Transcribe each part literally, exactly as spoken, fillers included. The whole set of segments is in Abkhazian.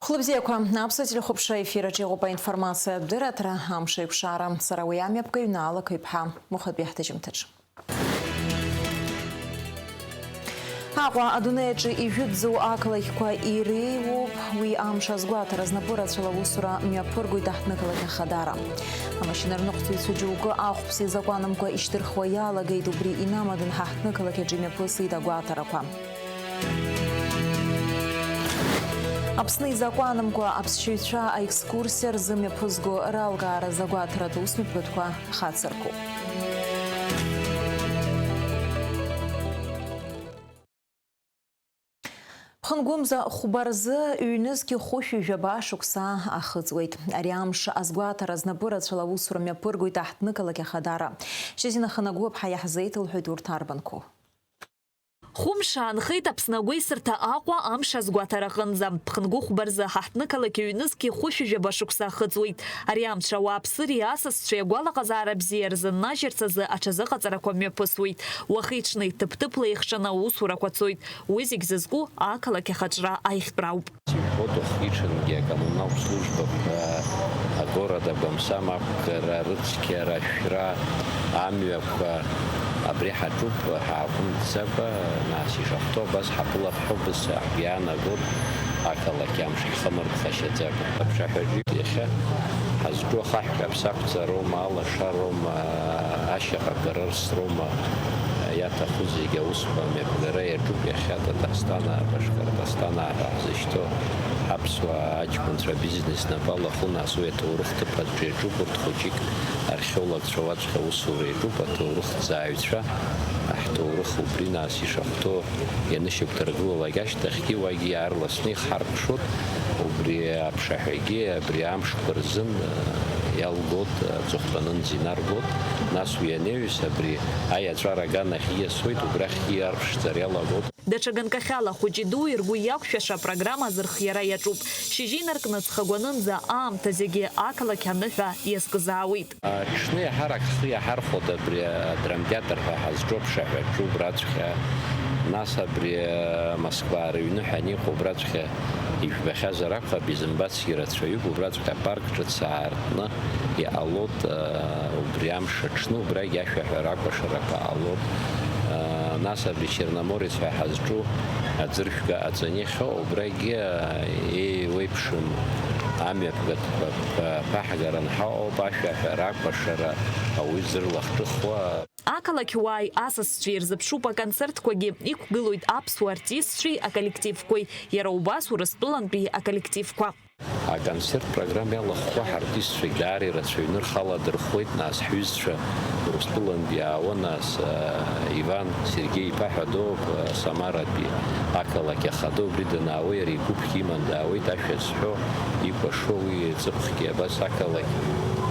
Хәлыбзиақәа, аԥсуа телехәаԥшра ефир аҿы иҟоуп аинформациатә дырраҭара, амш еиқәшара. Сара уи амҩаԥгаҩ Наала Қыҩԥҳа, мыхатәи ҳҭыжьымҭаҿы. Аҟәа адунеи аҿы ижәытәӡоу ақалақьқәа иреиуоуп, уи амш азгәаҭара знапы рацәала аусура мҩаԥыргоит аҳҭнықалақь Ахадара. Амашьынарныҟәцаҩцәа џьоукы ахәԥса изакәанамкәа ишьҭырхуа иалагеит, убри инамадан ҳаҳҭнықалақь аҿы имҩаԥысит агәаҭарақәа. Аԥсны изакәанамкәа аԥсшьаҩцәа аекскурсиа рзы мҩаԥызго ралкааразы агәаҭаратә усмҩаԥгатәқәа хацыркуп. Ԥхынгәымза хәба рзы ҩнызқьи хәышәи жәаба шықәса ахыҵуеит. Ари амш азгәаҭара знапы рацәала аусура мҩаԥыргоит аҳҭнықалақь Ахадара. Шьазина Ханагәыаԥҳа иаҳзеиҭалҳәоит урҭ арбанқәоу. Хәымш аанхеит Аԥсны агәеисырҭа Аҟәа амш азгәаҭараҟынӡа. Ԥхынгәы хәба рзы ҳаҳҭнықалақь ҩнызқьи хәышәи жәаба шықәса ахыҵуеит. Ари амш ауааԥсыреи асасцәеи агәалаҟазаара бзиа рзыннажьырц азы аҽазыҟаҵарақәа мҩаԥысуеит. Уахи-ҽни ҭыԥ-ҭыԥла еихшаны аусурақәа цоит. Уи зегь зызку ақалақь ахаҿра аихтәра ауп. Иубоит уахи-ҽынгьы акоммуналтә службақәа, агород агәамсам ақәгара, рыцқьара, ашәра, амҩақәа, абри ҳаҿуп, ҳааҟәымҵӡакәа, нас ишахәҭоу абас ҳаԥылап ҳәа убас ҳгәы иаанагоит, ақалақь амш ҳхымырԥхашьаӡакәа. Аԥшаҳәаҿы иахьа ҳазҿу ахаҳә каԥсақәҵароума, алашароума, ашьаҟа акы рырсроума, иаҭаху зегьы аусқәа мҩаԥгара иаҿуп иахьа Татарстанаа, Башқырҭастанаа ҳәа ҳзышьҭоу ҳаԥсуаа аҷкәынцәа абизнес напала хәы, нас уи аҭоурых ҭыԥ аҿы иаҿуп урҭ хәыҷык археологцәа уаҵәҟьа аусура иаҿуп, аҭоурыхҭҵааҩцәа, ҳҭоурых убри нас ишахәҭоу ианышьақәдыргылалак ашьҭахьгьы уагьы иаарласны ихҳаркәшоит, убри аԥшаҳәагьы абри амшқәа рзын, э, иалгоит, аҵыхәтәанынӡа инаргоит, нас уи анаҩс абри аиаҵәара аганахь ииасуеит, убрахь ииарԥшӡара иалагоит. Даҽа ганкахьала хәыҷи-дуи ргәы иақәшәаша апрограмма азырхиара иаҿуп. Шьыжьы инаркны ҵхагәанынӡа аамҭа зегьы ақалақь аныҳәа иазкызаауеит. Аҽны иаҳарак ҳхы иаҳархәоит абри адрамтеатр ҳәа ҳазҿу аԥшаҳәаҿы убраҵәҟьа, нас абри Москва рыҩны ҳәа аниҟоу убраҵәҟьа ижәбахьазар акәхап, изымбацгьы рацәаҩуп, убраҵәҟьа апарк ҿыц аартны иҟалоит, убри амш аҽны убрагь ашәаҳәара акәашарақәа ҟалоит, нас абри Черноморец ҳәа ҳазҿу аӡыршәга аҵаны иахьоу убрагьы еиуеиԥшым амҩаԥгатәқәа ԥаҳгаран ҳаҟоуп, ашәаҳәара, акәашара, ауаҩы зырлахҿыхуа. Ақалақь уааи асасцәеи ирзыԥшуп аконцертқәагьы, иқәгылоит аԥсуа артистцәеи аколлективқәеи, иара убас Урыстәылантәи аколлективқәа. Аконцерттә программа иалахәхо ҳартистцәагь даара ирацәаҩны рхы аладырхәуеит, нас ҳҩызцәа Урыстәылантәи иаауа, нас, э, Иван Сергеи-иԥа ҳәа доуп, э, Самаратәи ақалақь ахада, убри данаауа иара игәыԥгьы иман даауеит, ашәа зҳәо, икәашо уи ҵыԥхгьы абас ақалақь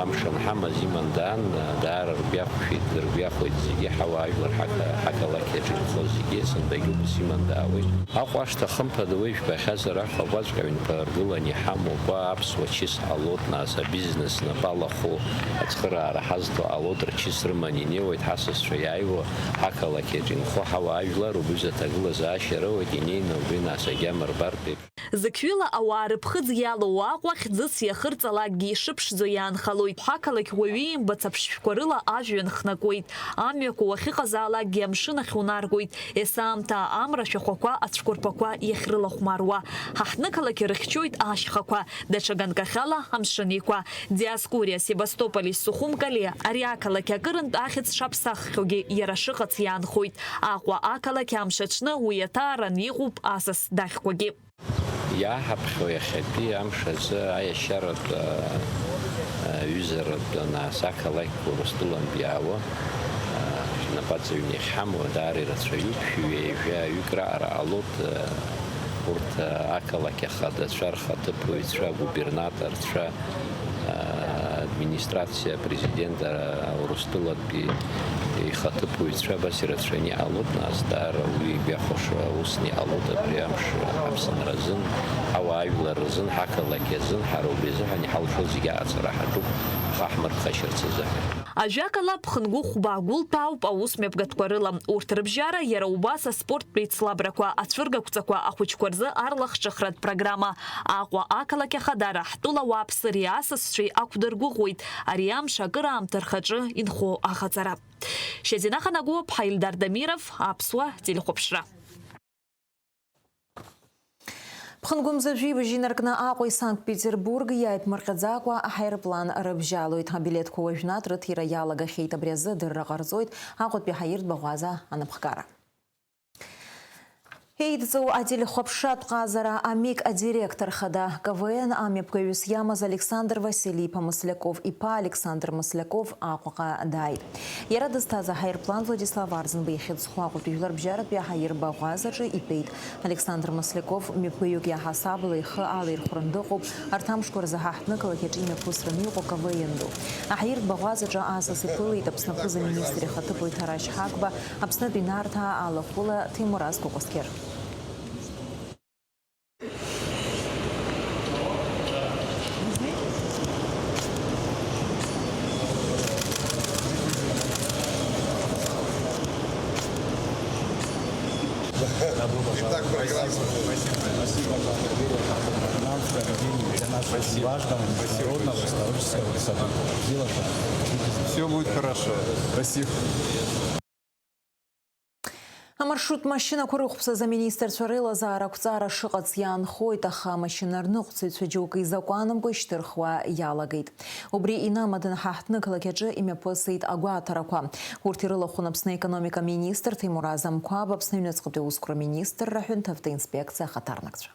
амш анҳамаз иман даан, э, даара ргәы иахәшәеит, дыргәы иахәеит зегьы ҳауаажәлар ҳақа-, ҳақалақь аҿы инхо зегьы, сынтәагьы убас иман даауеит. Аҟәа ашҭа хымԥада уи жәбахьазар акәхап, уаҵәҟьа аҩнқәа ргыланы иҳамоуп, уа аԥсуа чыс ҟалоит, нас абизнес напы алахәу ацхыраара ҳазҭо ҟалоит, рчыс рыманы инеиуеит ҳасасцәа иааиуа, ҳақалақь аҿы инхо ҳауаажәлар убри аҭагылазаашьа роуеит, инеины убри нас агьама рбартә еиԥш. Зықьҩыла ауаа рыԥхыӡ иалоу Аҟәа хьӡыс иахырҵалакгьы ишыԥшӡо иаанхалоит. Ҳақалақь уаҩы имбац аԥшшәқәа рыла ажәҩан хнакуеит. Амҩақәа уахьыҟазаалакгьы амшын ахь унаргоит. Есаамҭа амра ашәахәақәа ацәқәырԥақәа иахьрылахәмаруа, ҳаҳҭнықалақь рыхьчоит ашьхақәа, даҽа ганкахьала амшын еиқәа. Диоскуриа, Севастополи, Сухумкали, ари ақалақь акырынтә ахьӡ шаԥсаххьоугьы иара шыҟац иаанхоит. Аҟәа ақалақь амш аҽны уи аҭааран иҟоуп асас дахьқәагьы. Иааҳаԥхьо иахьатәи амш азы аиашьаратә, а, а, ҩызаратә, нас ақалақьқәа Урыстәылантә иаауа, а, шәнапаҵаҩны иахьҳамоу даара ирацәаҩуп, шәи ҩажәа ҩык раҟара ҟалоит, а, урҭ, а, ақалақь ахадацәа рхаҭыԥуаҩцәа, агубернаторцәа, а, администрациа, апрезидент, а, Урыстәылантә Ихаҭыԥуаҩцәа абас ирацәаны иҟалоит, нас даара уи игәахәаша усны иҟалоит абри амш Аԥсынра азын, ҳауаажәлар рзын, ҳақалақь азын, ҳара убри азыҳәан иҳалшо зегьы аҟаҵара ҳаҿуп, ҳхы ҳмырԥхашьарц азыҳәан. Ажәакала, ԥхынгәы хәба гәылҭәаауп аусмҩаԥгатәқәа рыла. Урҭ рыбжьара иара убас аспорттә еицлабрақәа, ацәыргақәҵақәа, ахәыҷқәа рзы арлахҿыхратә программа, Аҟәа ақалақь ахадара, ҳтәыла ауааԥсыреи асасцәеи ақәдыргәыӷуеит ари амш акыраамҭа рхаҿы инхо аҟаҵара. Шьазина Ханагәыуаԥҳа, Ильдар Дамиров, Аԥсуа телехәаԥшра. Ԥхынгәымза жәибжь инаркны Аҟәеи Санкт-Петербурги иааиԥмырҟьаӡакәа аҳаирплан рыбжьалоит. Абилеҭқәа уажәнатә рыҭира иалагахьеит. Абри азы адырра ҟарҵоит Аҟәатәи ҳаиртә баӷәаза анапхгара. Еидҵоу ателехәаԥшратә ҟазара АМИК адиректор хада, КВН амҩаԥгаҩыс иамаз Александр Васили-иԥа Масляков иԥа Александр Масляков Аҟәаҟа дааит. Иара дызҭаз аҳаирплан Владислав Арӡынба ихьыӡ зху Аҟәатәи жәларбжьаратәи аҳаиртә баӷәазаҿы итәеит. Александр Масляков мҩаԥгаҩык иаҳасабала ихы алаирхәран дыҟоуп. Арҭ амшқәа рзы ҳаҳҭнықалақь аҿы имҩаԥысраны иҟоу КВН ду. Аҳаиртә баӷәазаҿы асас иԥылеит Аԥсны аԥыза-министр ихаҭыԥуаҩ Ҭарашь Ҳагба, Аԥснытәи Нарҭаа алахәыла Ҭемураз Кәакәасқьыр. Итак, прекрасно. Спасибо. Спасибо. Нам в Карабине для нашего очень важного международного исторического события. Дело Все будет хорошо. Спасибо. Амаршрут машьынақәа рыхәԥсаз аминистрцәа реилазаара ақәҵара шыҟац иаанхоит, аха амашьынарныҟәцаҩцәа џьоукы изакәанымкәа ишьҭырхуа иалагеит. Убри инамаданы ҳаҳҭнықалақь аҿы имҩаԥысит агәаҭарақәа. Урҭ ирылахәын Аԥсны аекономика министр Ҭемураз Амқәаб, Аԥсны аҩныҵҟатәи аусқәа рминистрра аҳәынҭ автоинспекциа ахаҭарнакцәа.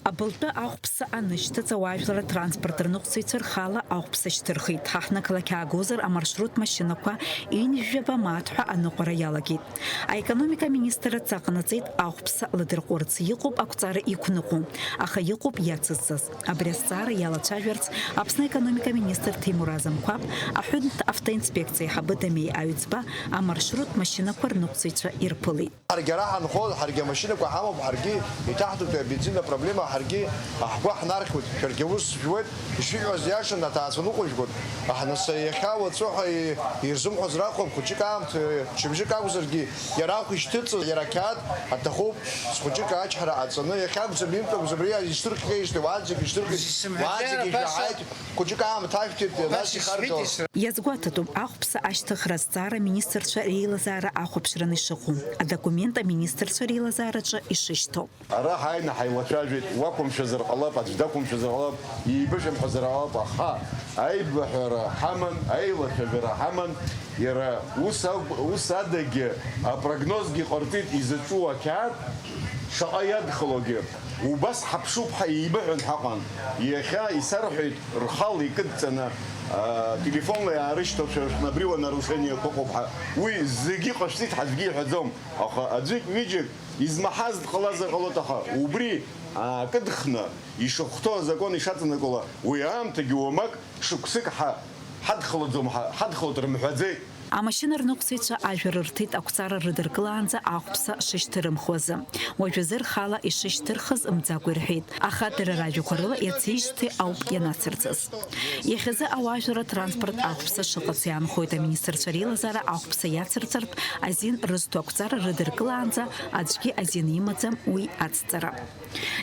Абылтәы ахәԥса анышьҭыҵ, ауаажәлар атранспорт рныҟәцаҩцәа рхала ахәԥса шьҭырхит. Ҳаҳҭнықалақь аагозар, амаршрут машьынақәа ҩынҩажәаба мааҭ ҳәа аныҟәара иалагеит. Аекономика аминистрра адҵа ҟанаҵеит, ахәԥса ладырҟәырц иҟоуп ақәҵара иқәныҟәо, аха иҟоуп иацызҵаз. Абри азҵаара иалацәажәарц Аԥсны аекономика аминистр Ҭемураз Амқәаб, аҳәынҭ автоинспекциа аиҳабы Дамеи Аҩӡба амаршрут машьынақәа рныҟәцаҩцәа ирԥылеит. Ҳаргьы ара ҳанхоз, ҳаргьы амашьынақәа ҳамоуп, ҳаргьы иҭаҳҭоит абензин апроблема, ҳаргьы ҳгәы ҳнархьуеит, шәаргьы аус шәуеит, ишәыҳәаз иашан, аҭаацәа ныҟәыжәгоит. Аҳ, нас, иахьа уаҵәы ҳәа и-, ирзымҳәоз ракәым, хәыҷык аамҭа, шьыбжьык акәзаргьы, иара ахә ишьҭыҵыз, иара ақьаад аҭахуп, хәыҷык ачҳара ҟаҵаны, иахьа акәзар, ҩынтә акәзар, абри ишьҭырххеижьҭеи, уаанӡагьы ишьҭырхит, уаанӡагьы ишәаҳаит, хәыҷык аамҭа ашәҭеит, нас ихаргылт. Иазгәаҭатәуп, ахәԥса ашьҭыхра азҵаара аминистрцәа реилазаара ахәаԥшран ишыҟоу. Адокумент аминистрцәа реилазаараҿы ишышьҭоу. Ара ҳааины ҳаилацәажәеит, уақәымшәазар ҟалап, аӡә дақәымшәазар ҟалап, еибышәымҳәазар ҟалап, аха аибаҳәара ҳаман, аилацәажәара ҳаман, иара ус ау-, ус адагьы апрогнозгьы ҟарҵеит, изаҿу ақьаад шаҟа иадхалогьы. Убас ҳаԥшуп ҳәа еибыҳәан ҳаҟан. Иахьа исарҳәеит, рхала икыдҵаны, а, телефонла иаарышьҭалшәа, абри уа нарушениақәа ыҟоуп ҳәа. Уи зегьы ҟашәҵеит, ҳаӡәгьы иҳәаӡом. Аха аӡәык-ҩыџьак измаҳаз дҟалазар ҟалоит, аха убри аакыдхны, ишахәҭоу азакәан ишаҵанакуала, уи аамҭагьы уамак, шықәсык ҳа-, ҳадхалаӡом, ҳа-, ҳадхалоит рымҳәаӡеит. Амашьына рныҟәцаҩцәа ажәа рырҭеит ақәҵара рыдыркылаанӡа ахәԥса шышьҭырымхуазы. Уажәазы рхала ишышьҭырхыз мӡакәа ирҳәеит, аха дара ражәақәа рыла иацижьҭеи ауп ианацырҵаз. Иахьазы ауаажәлар атранспорт ахәԥса шыҟац иаанхоит, аминистрцәа реилазаара ахәԥса иацырҵартә азин рызҭо ақәҵара рыдыркылаанӡа аӡәгьы азин имаӡам уи ацҵара.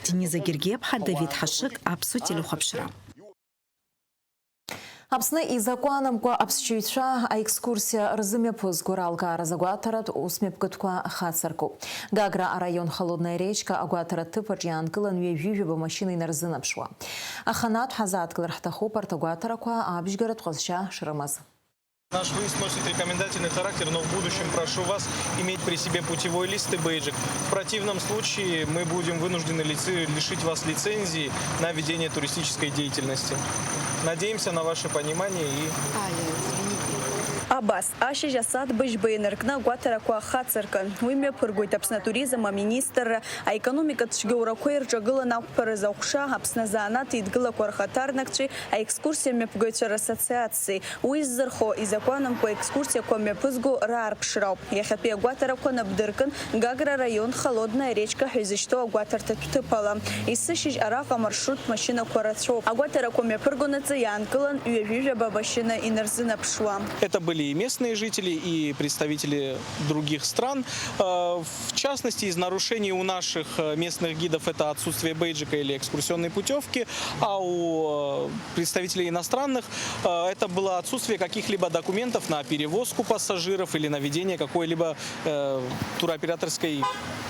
Дениза Гергиаԥҳа, Давид Ҳашыг, Аԥсуа телехәаԥшра. Аԥсны изакәанымкәа аԥсшьаҩцәа аекскурсиа рзымҩаԥызго ралкаара азгәаҭаратә усмҩаԥгатәқәа хацыркуп. Гагра араион Холодная речка агәаҭаратә ҭыԥ аҿы иаанкылан ҩажәижәаба машьына инарзынаԥшуа. Аханатә ҳазааҭгылар ҳҭахуп арҭ агәаҭарақәа абжьгаратә ҟазшьа шрымаз. Наш выезд носит рекомендательный характер, но в будущем прошу вас иметь при себе путевой лист и бейджик. В противном случае мы будем вынуждены лици-, лишить вас лицензии на ведение туристической деятельности. Надеемся на ваше понимание и... А, я, извините. Абас, ашьыжь асааҭ быжьба инаркны агәаҭарақәа ахацыркын. Уи мҩаԥыргоит Аԥсны атуризм аминистрра, аекономикатә цәгьоурақәа ирҿагыланы ақәԥараз аҟәша, Аԥсны азанааҭ еидгылақәа рхаҭарнакцәеи аекскурсиа мҩаԥгаҩцәа рассоциациеи. Уи ззырхо, изакәанымкәа аекскурсиақәа мҩаԥызго раарԥшра ауп. Иахьатәи агәаҭарақәа набдыркын Гагра араион Холодная речка ҳәа изышьҭоу агәаҭарҭатә ҭыԥ ала. Есышьыжь араҟа амаршрут машьынақәа рацәоуп. Агәаҭарақәа мҩаԥыргонаҵы иаанкылан ҩажәижәаба машьына инарзынаԥшуа. Это были и местные жители, и представители других стран. Э, В частности, из нарушений у наших, э, местных гидов это отсутствие бейджика или экскурсионной путевки, а у, э, представителей иностранных, э, это было отсутствие каких-либо документов на перевозку пассажиров или на ведение какой-либо, э, туроператорской,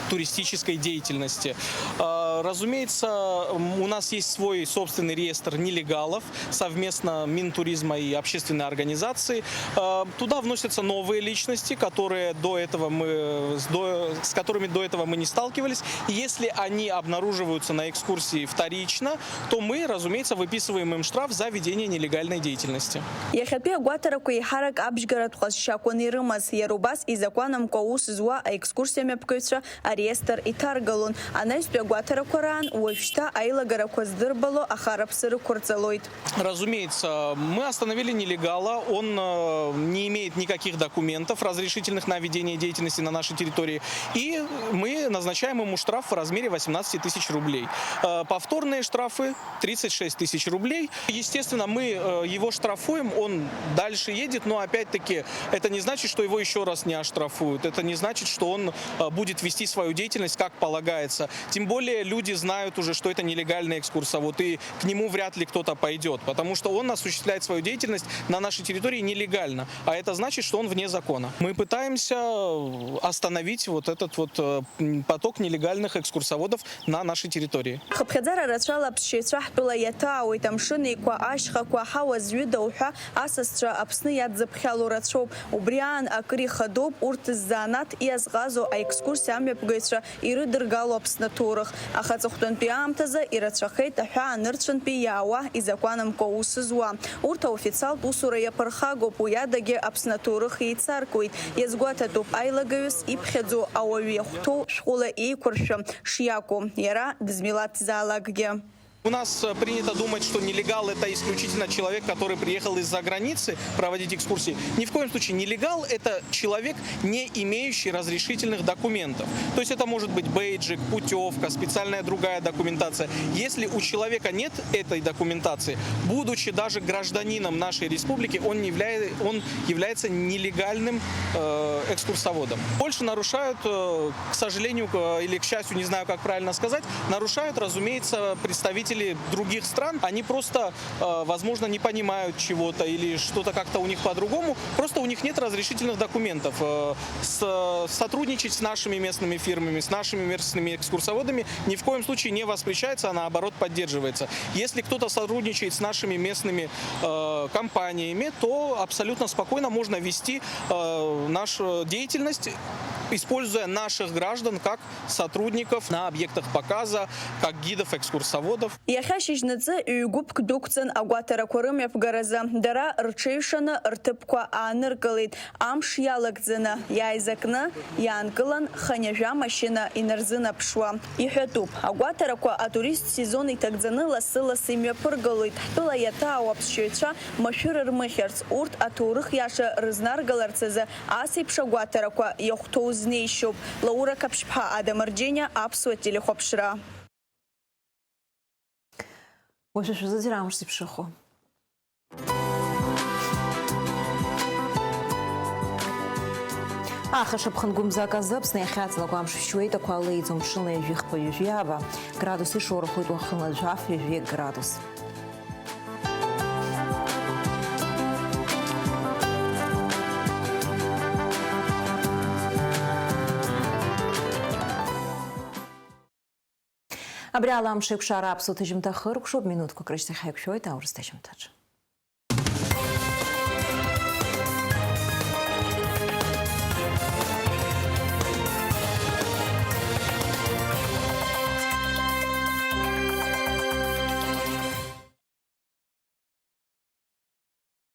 туристической деятельности. Э, разумеется, м, у нас есть свой собственный реестр нелегалов, совместно Минтуризма и общественной организации. Э, туда вносятся новые личности, которые до этого мы, с, до, с которыми до этого мы не сталкивались. И если они обнаруживаются на экскурсии вторично, то мы, разумеется, выписываем им штраф за ведение нелегальной деятельности. Иахьатәи агәаҭарақәа еиҳарак абжьгаратә ҟазшьақәан ирымаз, иара убас изакәанымкәа аус зуа аекскурсиа мҩаԥгаҩцәа ареестр иҭаргалон. Анаҩстәи агәаҭарақәа раан уажәшьҭа аилагарақәа здырбало ахараԥсы рықәырҵалоит. Разумеется, мы остановили нелегала, он, э, не имеет никаких документов, разрешительных на ведение деятельности на нашей территории, и мы назначаем ему штраф в размере восемнадцати тысяч рублей. Э, повторные штрафы тридцать шесть тысяч рублей. Естественно, мы, э, его штрафуем, он дальше едет, но опять-таки это не значит, что его еще раз не оштрафуют, это не значит, что он, э, будет вести свою деятельность как полагается. Тем более люди знают уже, что это нелегальный экскурсовод, и к нему вряд ли кто-то пойдет, потому что он осуществляет свою деятельность на нашей территории нелегально, а это значит, что он вне закона. Мы пытаемся, э, остановить вот этот вот, э, м, поток нелегальных экскурсоводов на нашей территории. Хыԥхьаӡара рацәала аԥсшьаҩцәа ҳтәыла иаҭаауеит, амшын еиқәа, ашьхақәа, аҳауа зҩыда уҳәа асасцәа Аԥсны иадзыԥхьало рацәоуп. Убри аан акыр ихадоуп урҭ ззанааҭ иазҟазо аекскурсиа амҩаԥгаҩцәа ирыдыргало Аԥсны аҭоурых. Аха аҵыхәтәантәи аамҭазы ирацәахеит аҳәаа нырцәынтәи иаауа изакәанымкәа аус зуа. Урҭ аофициалтә усура иаԥырхагоуп, уи адагьы Аԥсны аҭоурых еицаркуеит. Иазгәаҭатәуп аилагаҩыс иԥхьаӡоу ауаҩы иахәҭоу шәҟәыла еиқәыршәа шиакәу, иара дызмилаҭзаалакгьы. У нас, э, принято думать, что нелегал — это исключительно человек, который приехал из-за границы проводить экскурсии. Ни в коем случае. Нелегал — это человек, не имеющий разрешительных документов. То есть это может быть бейджик, путевка, специальная другая документация. Если у человека нет этой документации, будучи даже гражданином нашей республики, он не являе-, он является нелегальным, э, экскурсоводом. Больше нарушают, э, к сожалению, к-, или к счастью, не знаю, как правильно сказать, нарушают, разумеется, представители других стран. Они просто, э, возможно, не понимают чего-то или что-то как-то у них по-другому. Просто у них нет разрешительных документов. Э, с-, сотрудничать с нашими местными фирмами, с нашими местными экскурсоводами ни в коем случае не воспрещается, а наоборот поддерживается. Если кто-то сотрудничает с нашими местными, э, компаниями, то абсолютно спокойно можно вести, э, нашу деятельность, используя наших граждан как сотрудников на объектах показа, как гидов, экскурсоводов. Иахьа шьыжьнаҵы ҩ-гәыԥк дәықәҵан агәаҭарақәа рымҩаԥгаразы, дара рҽеиҩшаны рҭыԥқәа ааныркылеит. Амш иалагӡаны иааизакны иаанкылан, хынҩажәа машьына инарзынаԥшуа. Иҳәатәуп, агәаҭарақәа атурист сезон иҭагӡаны лассы-лассы имҩаԥыргалоит. Ҳтәыла иаҭаау аԥсшьаҩцәа машәыр рмыхьырц, урҭ аҭоурых иаша рызнаргаларц азы ас еиԥш агәаҭарақәа иахәҭоу знеишьоуп. Лаура Қаԥшьԥҳа, Ада Марџьениа, Аԥсуа телехәаԥшра. Уажәы шәазыӡырҩ амш зеиԥшрахо. Аха шаԥхын гәымзак азы Аԥсны иахьаҵлакуа амш шәшьуеит, ақәа леиӡом, ԥшынла ҩажәи хԥа, ҩажәи ааба градус ишоурахоит, уахынла жәаф, ҩажәи градус. Абри ала амш еиқәшара аԥсуа ҭыжьымҭа хыркәшоуп, минуҭқәак рышьҭахь ҳаиқәшәоит аурыс ҭыжьымҭаҿы.